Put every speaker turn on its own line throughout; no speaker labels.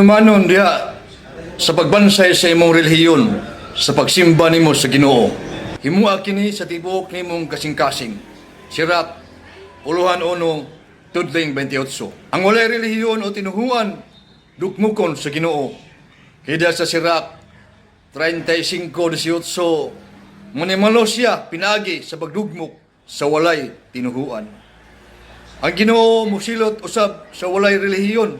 Manon diha sa pagbansay sa imong relihiyon, sa pagsimba nimo sa Ginoo. Himua kini sa tibuok nimong kasing-kasing. Sirak, uluhan 1, tudling 28. Ang walay relihiyon o tinuhuan, dukmukon sa Ginoo. Kaya sa Sirak 35:18, manimalo siya pinaagi sa pagdugmok sa walay tinuhuan. Ang Ginoo musilot usab sa walay relihiyon.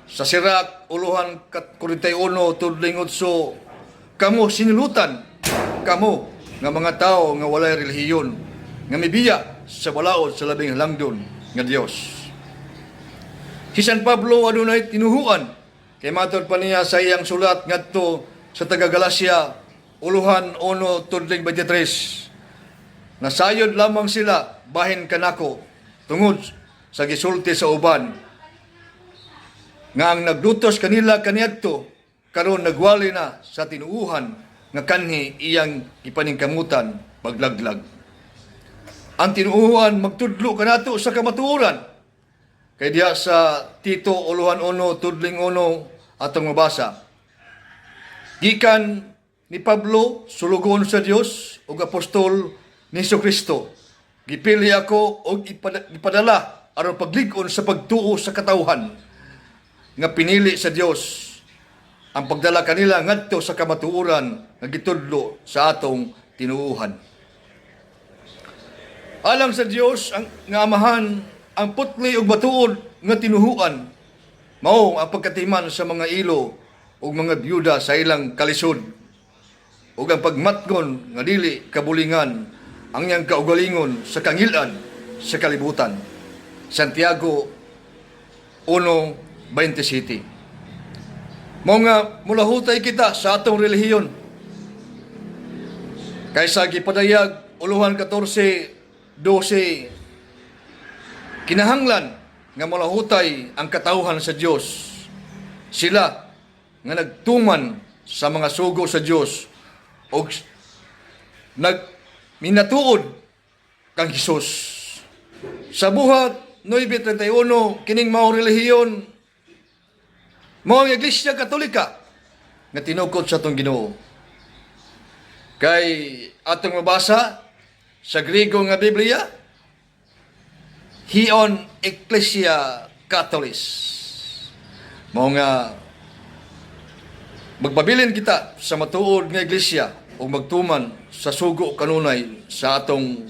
Sa Sirak, uluhan 41, tudling 8, kamo sinilutan, kamo nga mga tao nga walay relihiyon, nga mibiya sa balaod sa labing halangdon nga Dios. Si San Pablo adunay tinuhuan, kay matod pa niya sa iyang sulat ngadto sa taga Galacia, uluhan 1, tudling 23. Nasayod lamang sila bahin kanako tungod sa gisulti sa uban nga ang nagdutos kanila kaniadto karon nagwali na sa tinuuhan nga kanhi iyang gipaningkamutan paglaglag. Ang tinuuhan magtudlo kanato sa kamatuoran. Kay diha sa Tito uluhan 1 tudling 1 atong mabasa. Gikan ni Pablo, sulugoon sa Dios ug apostol ni Kristo. Gipili ako og ipadala aron paglig-on sa pagtuo sa katawhan nga pinili sa Dios ang pagdala kanila ngadto sa kamatuoran nga gitudlo sa atong tinuuhan. Alang sa Dios ang nga Amahan, ang putli ug matuod nga tinuhuan mao ang pagkatiman sa mga ilo ug mga byuda sa ilang kalisod ug ang pagmatngon nga dili kabulingan ang iyang kaugalingon sa kangil-an sa kalibutan. Santiago 1:27. Mao nga mulahutay kita sa atong relihiyon. Kaysa gipadayag uluhan 14:12, kinahanglan nga mulahutay ang katawhan sa Dios. Sila nga nagtuman sa mga sugo sa Dios og nag minatuod kang Hesus. Sa Buhat 9:31, kining mao relihiyon mao ang Iglesia Katolika nga tinukod sa atong Ginoo. Kay atong mabasa sa Griego nga Biblia, Hion Ecclesia Catholis. Mao nga magpabilin kita sa matuod nga iglesia ug magtuman sa sugo kanunay sa atong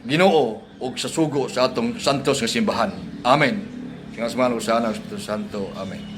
Ginoo ug sa sugo sa atong santos nga simbahan. Amen. Sa Ama, sa Anak, Espiritu Santo. Amen.